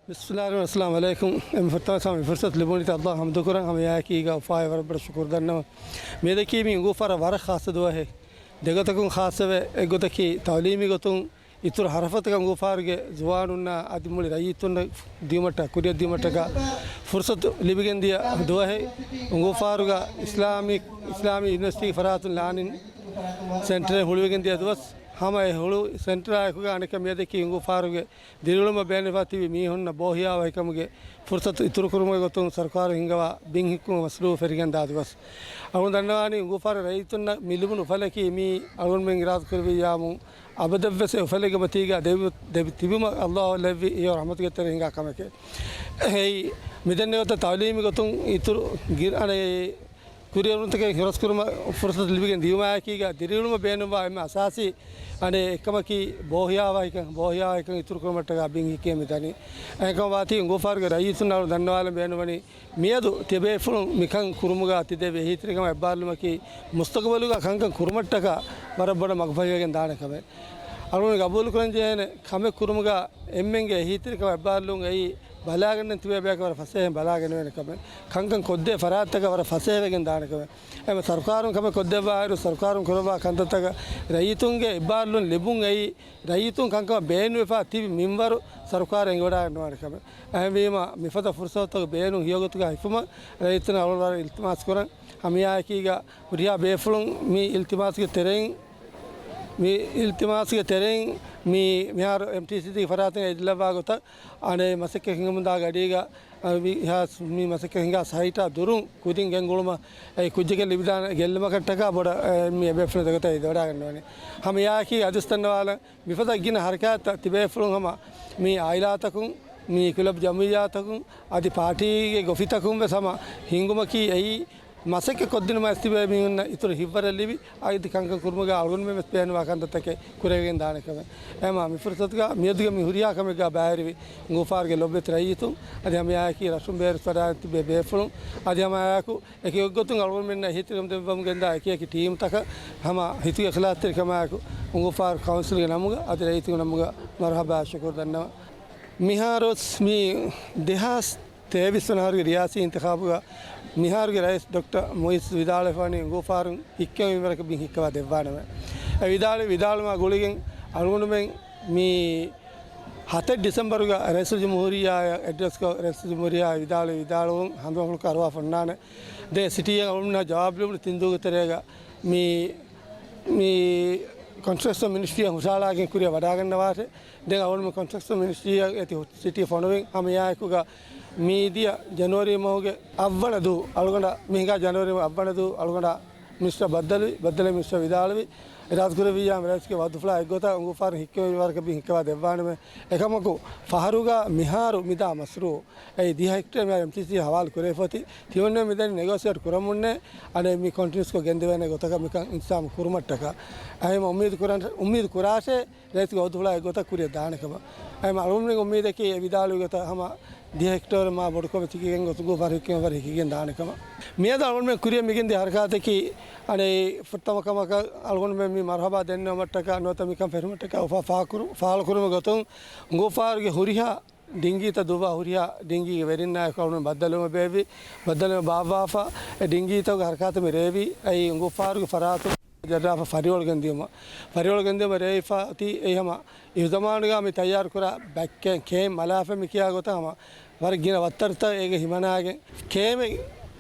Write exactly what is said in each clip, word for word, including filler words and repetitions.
ބިސްމިއްލާހި ރަޙްމާނި ރަޙީމް. އެންމެ ފުރަތަމަ ފުރުސަތު ލިބުނީތަ އައްލާހަށް ޙަމްދު ކުރަން. ހަމައެއާއެކީގަ އުފާވެ ވަރަށް ބޮޑަށް ޝުކުރު ދަންނަވަން. މިއަދަކީ މީ އުނގޫފާރަށް ވަރަށް ޚާއްޞަ ދުވަހެއް. ދެގޮތަކުން ޚާއްޞަވެ، އެއްގޮތަކީ ތަޢުލީމީ ގޮތުން އިތުރު ހަރަފަތަކަށް އުނގޫފާރުގެ ޒުވާނުންނާ އަދި މުޅި ރައްޔިތުންނަށް ދިޔުމަށްޓަކާ، ކުރިއަށް ދިޔުމަށްޓަކާ ފުރުސަތު ލިބިގެންދިޔަ ދުވަހެއް. އުނގޫފާރުގަ އިސްލާމިކް، އިސްލާމީ ޔުނިވަރސިޓީގެ ފަރާތުން ލާނިން ސެންޓަރެއް ހުޅުވިގެން ދިޔަ ދުވަސް. ހަމަ އެ ހުޅު ސެންޓަރާއެކުގަ އަނެއްކާ މިއަދަކީ އުނގޫފާރުގެ ދިރިއުޅުމަށް ބޭނުންވެފަ ތިބި މީހުންނަށް ބޯހިޔާވަހިކަމުގެ ފުރުސަތު އިތުރުކުރުމުގެ ގޮތުން ސަރުކާރު ހިންގަވާ ބިން ހިއްކުމަށް މަސްރޫއަށް ފެށިގެންދާ ދުވަސް. އަޅުން ދަންނަވާނީ އުނގޫފާރު ރައްޔިތުންނަށް މި ލިބުނު އުފަލަކީ މީ އަޅުންމެން އިރާދަ ކުރެއްވިއްޔާމު އަބަދަށްވެސް އެ އުފަލެއްގެ މަތީގަ ދެވި-، ދެވި-، ތިބުމަށް އައްލާހު ލެއްވި އެޔޮ ރަޙްމަތުގެ ތެރެއިން ހިނގާ ކަމެކޭ. އެއީ މިދެންނެވި ގޮތަށް ތަޢުލީމީ ގޮތުން އިތުރު ގިރ-، އަނެއް ކުރިއެރުންތަކެއް ހުރަސްކުރުމަށް ފުރުސަތު ލިބިގެން ދިޔުމާއެކީގަ ދިރިއުޅުމަށް ބޭނުންވާ އެންމެ އަސާސީ އަނެއް އެއްކަމަކީ ބޯހިޔާވަހިކަން، ބޯހިޔާވަހިކަން އިތުރުކުރުމަށްޓަކާ ބިން ހިއްކީމަ މިދަނީ. އެކަމަށް ވާތީ އުނގޫފާރުގެ ރައްޔިތުންނަށް އަޅުން ދަންނަވާލަން ބޭނުންވަނީ މިއަދު ތިޔަބޭފުޅުން މިކަން ކުރުމުގަ ތިދެއްވި އެހީތެރިކަމާ އެއްބާރުލުމަކީ މުސްތަޤުބަލުގަ ކަންކަން ކުރުމަށްޓަކާ ވަރަށް ބޮޑަށް މަގުފަހިވެގެން ދާނެ ކަމެއް. އަޅުގަނޑު ގަބޫލުކުރަންޖެހޭނެ ކަމެއް ކުރުމުގަ އެންމެންގެ އެހީތެރިކަމާ އެއްބާރުލުން އެއީ ބަލާގަންނަން ތިބޭ ބަޔަކަށް ވަރަށް ފަސޭހައިން ބަލާގަނެވޭނެ ކަމެއް. ކަންކަން ކޮށްދޭ ފަރާތްތަކަށް ވަރަށް ފަސޭހަވެގެން ދާނެ ކަމެއް. އެމަ ސަރުކާރުން ކަމެއް ކޮށްދެއްވާއިރު، ސަރުކާރުން ކުރައްވާ ކަންތައްތަކަށް ރައްޔިތުންގެ އެއްބާރުލުން ލިބުން އެއީ، ރައްޔިތުން ކަންކަމަށް ބޭނުންވެފާ ތިބި މިންވަރު ސަރުކާރަށް އެނގިވަޑައިގަންނަވާނެ ކަމެއް. އެހެންވީމަ، މިފަދަ ފުރުސަތުތަކުގެ ބޭނުން ހިޔަގޮތުގަ ހިފުމަށް ރައްޔިތުން އަޅުގަނޑު ވަރަށް އިލްތިމާސް ކުރަން. ހަމައެއާއެކީގަ ހުރިހާ ބޭފުޅުން މި އިލްތިމާސްގެ ތެރެއިން، މި އިލްތިމާސްގެ ތެރެއިން މި މިހާރު އެމްޓީސީސީގެ ފަރާތުން އެދިލައްވާ ގޮތަށް އަނެއް މަސައްކަތް ހިނގަމުންދާ ގަޑީގަ އަ، މި ހާސް-، މި މަސައްކަތް ހިނގާ ސައިޓާ ދުރުން ކުދިން ގެންގުޅުމަށް އެ ކުއްޖެއްގެ ލިބިދާނެ ގެއްލުމަކަށްޓަކާ ބޮޑަށް، އެ، މި އެބޭފުޅުން ދެގޮތަށް އެދިވަޑައިގަންނަވަނީ. ހަމައެއާއެކީ އަދިސް ދަންނަވާލަން މިފަދަ ގިނަ ހަރަކާތްތައް ތިބޭފުޅުން ހަމަ މި އާއިލާތަކުން، މި ކުލަބް ޖަމިއްޔާތަކުން، އަދި ޕާޓީގެ އޮފީސްތަކުން ވެސް ހަމަ ހިންގުމަކީ އެއީ މަސައްކަތް ކޮށްދިނުމަށް އެސް ތިބޭ މީހުންނަށް އިތުރު ހިތްވަރެއް ލިބި، އަދި ކަންކަން ކުރުމުގަ އަޅުގަނޑުމެން ވެސް ބޭނުންވާ ކަންތައްތަކެއް ކުރެވިގެން ދާނެ ކަމެއް. އެމާ މި ފުރުސަތުގަ މިއަދުގެ މި ހުރިހާ ކަމެއްގަ ބައިވެރިވި އުނގޫފާރުގެ ލޮބުވެތި ރައްޔިތުން، އަދި ހަމައެއާއެކީ ރަށުން ބޭރު ސަރާތް ތިބޭ ބޭފުޅުން، އަދި ހަމައެއާއެކު އެކި އެއްގޮތުން އަޅުގަނޑުމެންނަށް އެހީތެރިކަން ދެއްވަމުން ގެންދާ އެކި އެކި ޓީމްތަކަށް ހަމަ ހިތުގެ އިޚްލާޞްތެރިކަމާއެކު އުނގޫފާރު ކައުންސިލްގެ ނަމުގަ އަދި ރައްޔިތުންގެ ނަމުގަ މަރުޙަބާ ޝުކުރު ދަންނަވަން. މިހާރުވެސް މި ދެހާސް ތޭވީސް ވަނަ އަހަރުގެ ރިޔާސީ އިންތިޚާބުގަ މިހާރުގެ ރައީސް ޑޮކްޓަރ މުއިއްޒު ވިދާޅުވެފަވަނީ އުނގޫފާރުން ހިއްކެވުނު މިންވަރަކަށް ބިން ހިއްކަވާ ދެއްވާނަމޭ. އެ ވިދާޅުވި ވިދާޅުވުމާ ގުޅިގެން އަޅުގަނޑުމެން މި ހަތެއް ޑިސެމްބަރުގަ ރައީސުލްޖުމްހޫރިއްޔާއަށް އެޑްރެސްކޮށް، ރައީސުލްޖުމްހޫރިއްޔާ ވިދާޅުވި ވިދާޅުވުން ހަނދުމަފުޅުކޮށް އަރުވާފަ އޮންނާނެ. ދެން ސިޓީއަށް އަޅުގަނޑުމެންނާ ޖަވާބު ލިބުނު ތިން ދުވަހުގެ ތެރޭގަ މި، މި ކޮންސްޓްރަކްޝަން މިނިސްޓްރީއަށް ހުށަހަޅާގެން ކުރިއަށް ވަޑާގަންނަވާށޭ. ދެން އަޅުގަނޑުމެން ކޮންސްޓްރަކްޝަން މިނިސްޓްރީއަށް އެތި ސިޓީ ފޮނުވިން. ހަމައެއާއެކުގަ މިދިޔަ ޖަނުއަރީ މަހުގެ އަށްވަނަ ދުވަހު އަޅުގަނޑަށް، މި ހިނގާ ޖަނުއަރީ މަހުގެ އަށްވަނަ ދުވަހު އަޅުގަނޑަށް މިނިސްޓަރ ބައްދަލުވި، ބައްދަލުވި މިނިސްޓަރ ވިދާޅުވި، އިރާދަކުރެއްވިއްޔާ ރައީސްގެ ވައުދުފުޅާ އެއްގޮތަށް އުނގޫފާރު ހިއްކެވުނު މިންވަރަކަށް ބިން ހިއްކަވާ ދެއްވާނަމޭ. އެކަމަކު، ފަހަރުގަ މިހާރު މިދާ މަޝްރޫއު އެއީ ދިހަ ހެކްޓޭރު މިހާރު އެމްޓީސީ ހަވާލު ކުރެވިފައި އޮތީ، ތިމަންނަ މިދަނީ ނެގޯސިއޭޓް ކުރަމުންނޭ، އަނެއް މި ކޮންޓިނިއުސްކޮށް ގެންދެވޭނެ ގޮތަކަށް މިކަން އިންތިޒާމު ކުރުމަށްޓަކާ. އެހެން އުއްމީދު ކުރަން، އުއްމީދު ކުރާށޭ، ރައީސްގެ ވައުދުފުޅާ އެއްގޮތަށް ކުރިއަށް ދާނެ ކަމަށް. އެހެން އަޅުގަނޑުމެން އުއްމީދަކީ އެ ވިދާޅުވި ގޮތަށް ހަމަ ދިހަ ހެކްޓޭރު މާ ބޮޑުކޮށް ވެއްޖެ ކިޔަން ގޮތުން އުނގޫފާރު ހިއްކެވުނު މިންވަރަށް ހިއްކިގެން ދާނެ ކަމަށް. މިއަދު އަޅުގަނޑުމެން ކުރިއަށް މިގެންދިޔަ ހަރަކާތަކީ، އަނެއް ފުރަތަމަ ކަމަކަށް އަޅުގަނޑުމެން މި މަރުޙަބާ ދެންނެވުމަށްޓަކާ ނުވަތަ މިކަން ފެށުމަށްޓަކާ އުފާ ފާޅުކުރު-، ފާޅުކުރުމުގެ ގޮތުން އުނގޫފާރުގެ ހުރިހާ ޑިންގީތައް ދުއްވާ ހުރިހާ ޑިންގީގެ ވެރިންނާއެކު އަޅުގަނޑު ބައްދަލުވުމެއް ބޭއްވި. ބައްދަލުވުމެއް ބާއްވާފަ، އެ ޑިންގީތަކުގެ ހަރަކާތަށް މި ރޭވީ އެއީ އުނގޫފާރުގެ ފަރާތުން ޖައްރާފަ ފަރިއޮޅު ގެންދިޔުމަށް. ފަރިއޮޅު ގެންދިޔުމަށް ރޭވިފަ އޮތީ އެއީ ހަމަ އިހުޒަމާނުގަ މި ތައްޔާރުކުރާ ބައްކޭ ކޭން މަލާފަ މި ކިޔާ ގޮތަށް ހަމަ ވަރަށް ގިނަ ވައްތަރުތައް އޭގެ ހިމަނާގެން ކޭމެއް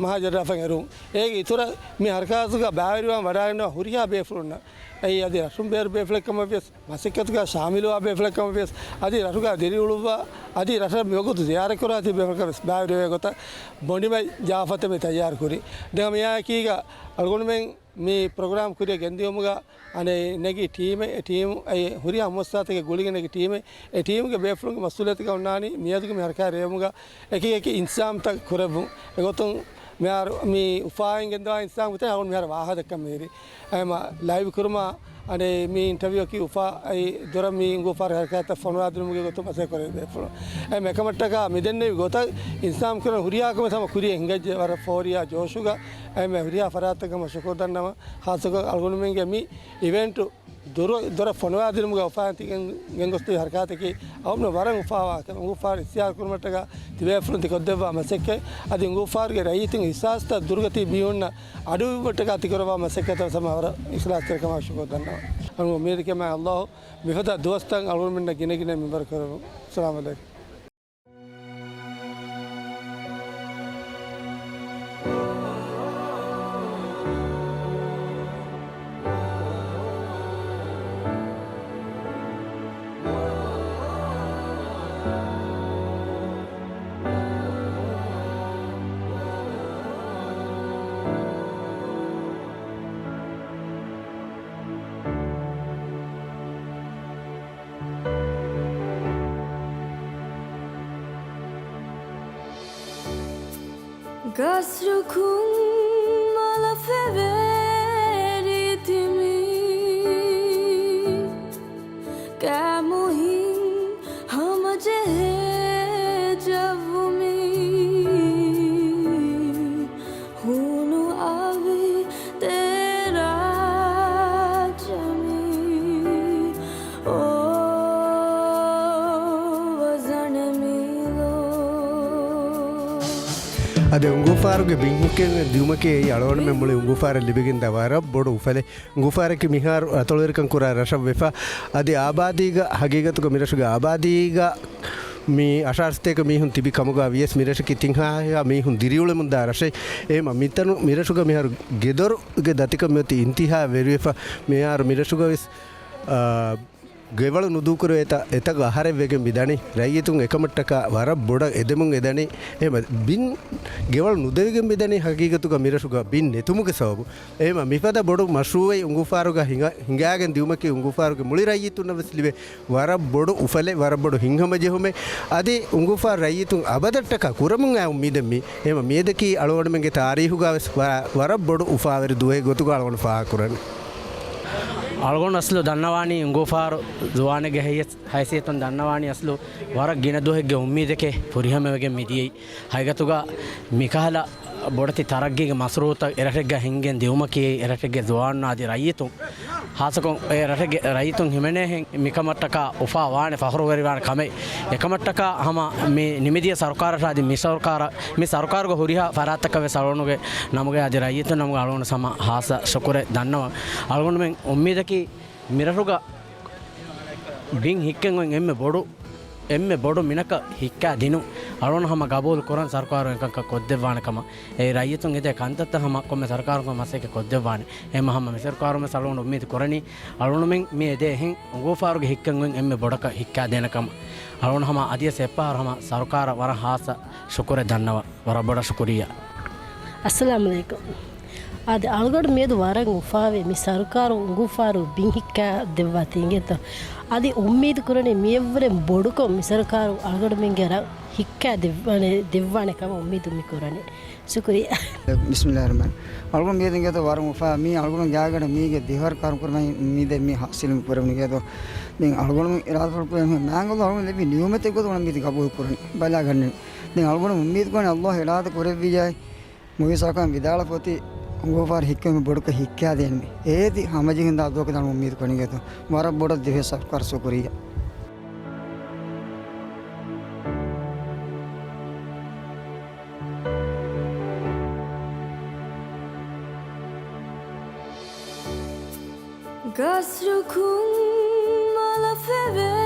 މަހާ ޖައްރާފަ އެރުން. އޭގެ އިތުރަށް މި ހަރަކާތުގަ ބައިވެރިވާން ވަޑާގަންނަވާ ހުރިހާ ބޭފުޅުންނަށް އެއީ އަދި ރަށުން ބޭރު ބޭފުޅެއްކަމަށް ވިޔަސް، މަސައްކަތުގަ ޝާމިލުވާ ބޭފުޅެއްކަމަށް ވިޔަސް، އަދި ރަށުގަ ދިރިއުޅުއްވާ، އަދި ރަށަށް މިވަގުތު ޒިޔާރަތްކުރާތީ ބޭފުޅަކަށް ވެސް ބައިވެރިވޭ ގޮތަށް ބޮނޑިމައްޗަށް ޖާފަތައް މި ތައްޔާރުކުރީ. ދެން ހަމައެއާއެކީގަ އަޅުގަނޑުމެން މި ޕްރޮގްރާމް ކުރިއަށް ގެންދިޔުމުގަ އަނެއް ނެގި ޓީމެއް، އެ ޓީމް އެ ހުރިހާ މުއައްސަސާތަކެއް ގުޅިގެން ނެގި ޓީމެއް، އެ ޓީމްގެ ބޭފުޅުންގެ މަސްއޫލިއްޔަތުގަ އޮންނާނީ މިއަދުގެ މި ހަރަކާތް ރޭވުމުގަ އެކި އެކި އިންތިޒާމްތައް ކުރެއްވުން. އެގޮތުން މިހާރު މި އުފާވެގެން ގެންދަވާ އިންތިޒާމް ގޮތެއް އަޅުގަނޑު މިހާރު ވާހަކަ ދައްކަން މިހިރީ. އެހެންމަ ލައިވް ކުރުމާ، އަނެއް މި އިންޓަވިއުއަކީ އުފާ އައި ދުރަށް މި އުނގޫފާރު ހަރަކާތަށް ފޮނުވާދިނުމުގެ ގޮތުން މަސައްކަތް ކުރެވޭ ބޭފުޅުން. އެހެން އެކަމަށްޓަކާ މި ދެންނެވި ގޮތަށް އިންތިޒާމް ކުރަން ހުރިހާ ކަމެއް ހަމަ ކުރިއަށް ހިނގައްޖެ ވަރަށް ފޯރިޔާ ޖޯޝުގަ. އެހެން ހުރިހާ ފަރާތްތަކަށް ހަމަ ޝުކުރު ދަންނަވަން. ޚާއްޞަކޮށް އަޅުގަނޑުމެންގެ މި އިވެންޓު ދޮރު، ދޮރަށް ފޮނުވާދިނުމުގަ އުފާން ތިގެން ގޮސްދިޔަ ހަރަކާތަކީ އަވަމްނަ ވަރަށް އުފާވާ ކަމެއް. އުނގޫފާރު އިސްތިހާރު ކުރުމަށްޓަކާ ތިބޭފުޅުން ތި ކޮށްދެއްވާ މަސައްކަތް އަދި އުނގޫފާރުގެ ރައްޔިތުން އިހްސާސްތައް ދުރުގަތީ މީހުންނަށް އަޑުއިއްވުމަށްޓަކާ ތިކުރައްވާ މަސައްކަތަށް ހަމަ ވަރަށް އިޚްލާޞްތެރިކަމާ ޝުކުރު ދަންނަވަން. އަޅުގަނޑު އުއްމީދު ކަމާ އައްލާހު މިފަދަ ދުވަސްތައް އަޅުގަނޑުމެންނަށް ގިނަ ގިނަ މިންވަރު ކުރެއްވުން. އައްސަލާމު ޢަލައިކުމް. ގަސްރުކުން މަލަ ފެވޭ ރީތި މީ ކާމުހިން ހަމަޖެހޭ ޖައްވު މީ. ހޫނު އަވި ތޭރާ ޖަމީ. އޯ ވަޒަނެ މީލޯ. އަދި އުނގޫފާރުގެ ބިން ހިއްކެން ދިއުމަކީ އެއީ އަޅުގަނޑުމެން މުޅި އުނގޫފާރަށް ލިބިގެންދާ ވަރަށް ބޮޑު އުފަލެއް. އުނގޫފާރަކީ މިހާރު އަތޮޅުވެރިކަން ކުރާ ރަށަށް ވެފަ. އަދި އާބާދީގަ ހަގީގަތުގަ މިރަށުގެ އާބާދީގަ މި އަށާރަ ސަތޭކަ މީހުން ތިބި ކަމުގަ ވިޔަސް މިރަށަކީ ތިން ހާހާ މީހުން ދިރިއުޅެމުންދާ ރަށެއް. އެހެމަ މިތަނު މިރަށުގަ މިހާރު ގެދޮރުގެ ދަތިކަން މިއޮތީ އިންތިހާ ވެރިވެފަ. މިހާރު މިރަށުގަ ވެސް، އާ، ގެވަޅު ނުދޫކުރެވޭތާ އެތައް އަހަރެއް ވެގެން މިދަނީ. ރައްޔިތުން އެކަމަށްޓަކާ ވަރަށް ބޮޑަށް އެދެމުން އެދަނީ. އެހެމަ ބިން ގެވަޅު ނުދެވިގެން މިދަނީ ހަގީގަތުގަ މިރަށުގަ ބިން ނެތުމުގެ ސަބަބުން. އެހެމަ މިފަދަ ބޮޑު މަޝްރޫއެއް އުނގޫފާރުގަ ހިނގަ-، ހިނގާގެން ދިއުމަކީ އުނގޫފާރުގެ މުޅި ރައްޔިތުންނަށް ވެސް ލިބޭ ވަރަށް ބޮޑު އުފަލެއް، ވަރަށް ބޮޑު ހިތްހަމަޖެހުމެއް. އަދި އުނގޫފާރު ރައްޔިތުން އަބަދަށްޓަކާ ކުރަމުން އައި އުއްމީދެއް މީ. އެހެމަ މިއަދަކީ އަޅުގަނޑުމެންގެ ތާރީހުގަ ވެސް ވަ-، ވަރަށް ބޮޑު އުފާވެރި ދުވަހެއް ގޮތުގަ އަޅުގަނޑު ފާހަގަކުރަނީ. އަޅުގަނޑު އަސްލު ދަންނަވާނީ އުނގޫފާރު ޒުވާނެއްގެ ހައިސި-، ހައިސިއްޔަތުން ދަންނަވާނީ އަސްލު ވަރަށް ގިނަ ދުވަހެއްގެ އުއްމީދެކޭ ފުރިހަމަވެގެން މިދިޔައީ. ހަގީގަތުގަ މިކަހަލަ ބޮޑެތި ތަރައްގީގެ މަސްރޫއަތަށް އެރަށެއްގަ ހިންގެން ދިއުމަކީ އެރަށެއްގެ ޒުވާނުންނާ އަދި ރައްޔިތުން، ހާއްސަކޮށް އެ ރަށެއްގެ ރައްޔިތުން ހިމެނޭހެން މިކަމަށްޓަކާ އުފާ ވާނެ، ފަޚުރުވެރިވާނެ ކަމެއް. އެކަމަށްޓަކާ ހަމަ މި ނިމިދިޔަ ސަރުކާރަށާ އަދި މި ސަރުކާރަށް، މި ސަރުކާރުގެ ހުރިހާ ފަރާތްތަކަށް ވެސް އަޅުގަނޑުގެ ނަމުގައި އަދި ރައްޔިތުން ނަމުގައި އަޅުގަނޑު ހަމަ ހާއްސަ ޝުކުރެއް ދަންނަވަން. އަޅުގަނޑުމެން އުއްމީދަކީ މިރަށުގަ ބިން ހިއްކެން އޮތް އެންމެ ބޮޑު، އެންމެ ބޮޑު މިނަކަށް ހިއްކާ ދިނުން. އަޅުގަނޑު ހަމަ ގަބޫލު ކުރަން ސަރުކާރުން އެކަންކަން ކޮށްދެއްވާނެ ކަމަށް. އެ ރައްޔިތުން އެދޭ ކަންތައްތައް ހަމަ ކޮންމެ ސަރުކާރަކުން މަސައްކަތް ކޮށްދެއްވާނެ. އެހެމަ ހަމަ މި ސަރުކާރުން ވެސް އަޅުގަނޑު އުއްމީދު ކުރަނީ، އަޅުގަނޑުމެން މި އެދޭ އެހެން އުނގޫފާރުގެ ހިއްކެން އޮތް އެންމެ ބޮޑަކަށް ހިއްކާދޭނެ ކަމަށް. އަޅުގަނޑު ހަމަ އަދިވެސް އެއްފަހަރު ހަމަ ސަރުކާރަށް ވަރަށް ހާއްސަ ޝުކުރެއް ދަންނަވަން. ވަރަށް ބޮޑަށް ޝުކުރިއްޔާ. އައްސަލާމު ޢަލައިކުމް. އާދެ، އަޅުގަނޑު މިއަދު ވަރަށް އުފާވޭ މި ސަރުކާރު އުނގޫފާރު ބިން ހިއްކާ ދެއްވާތީ އިނގޭތޯ. އަދި އުއްމީދު ކުރަނީ މިއަށްވުރެ ބޮޑުކޮށް މި ސަރުކާރު އަޅުގަނޑުމެންގެ ރަށް ހިއްކާ ދެއްވާނެ، ދެއްވާނެ ކަމަށް އުއްމީދު މި ކުރަނީ. ޝުކުރިއްޔާ. ބިސްމިއްލާހި ރަޙްމާނި. އަޅުގަނޑު މިއަދު އިނގޭތޯ ވަރަށް އުފާ މީ އަޅުގަނޑު ގާގަޑަ މީގެ ދިހަވަރު ކާރު ކުރަމަ މީދެ މީ ހާސިލު ކުރެވުނީ އިނގޭތޯ. ދެން އަޅުގަނޑު އިރާދަ ކުރަން މާނގޮލު އަޅުގަނޑު ލިބި ނިޢުމަތެއް ގޮތުން މީދި ގަބޫލު ކުރަނީ. ބަލާގަންނަނީ. ދެން އަޅުގަނޑު އުއްމީދު ކުރަނީ އައްލާހު އިރާދަ ކުރެއްވިއްޔާ މުވި ސަރުކާރުން ވިދާޅުވި އޮތީ އުނގޫފާރު ހިއްކުމެއް ބޮޑުކޮށް ހިއްކާދޭނަމޭ. އޭތި ހަމަޖެހިންދާ ދުވަހަކަށް ދާން އުއްމީދު ކުރަނީ އިނގޭތޯ. ވަރަށް ބޮޑަށް ދިވެހި ސަރުކާރަށް ޝުކުރިއްޔާ. ގަސްރުކުން މަލަ ފެވޭ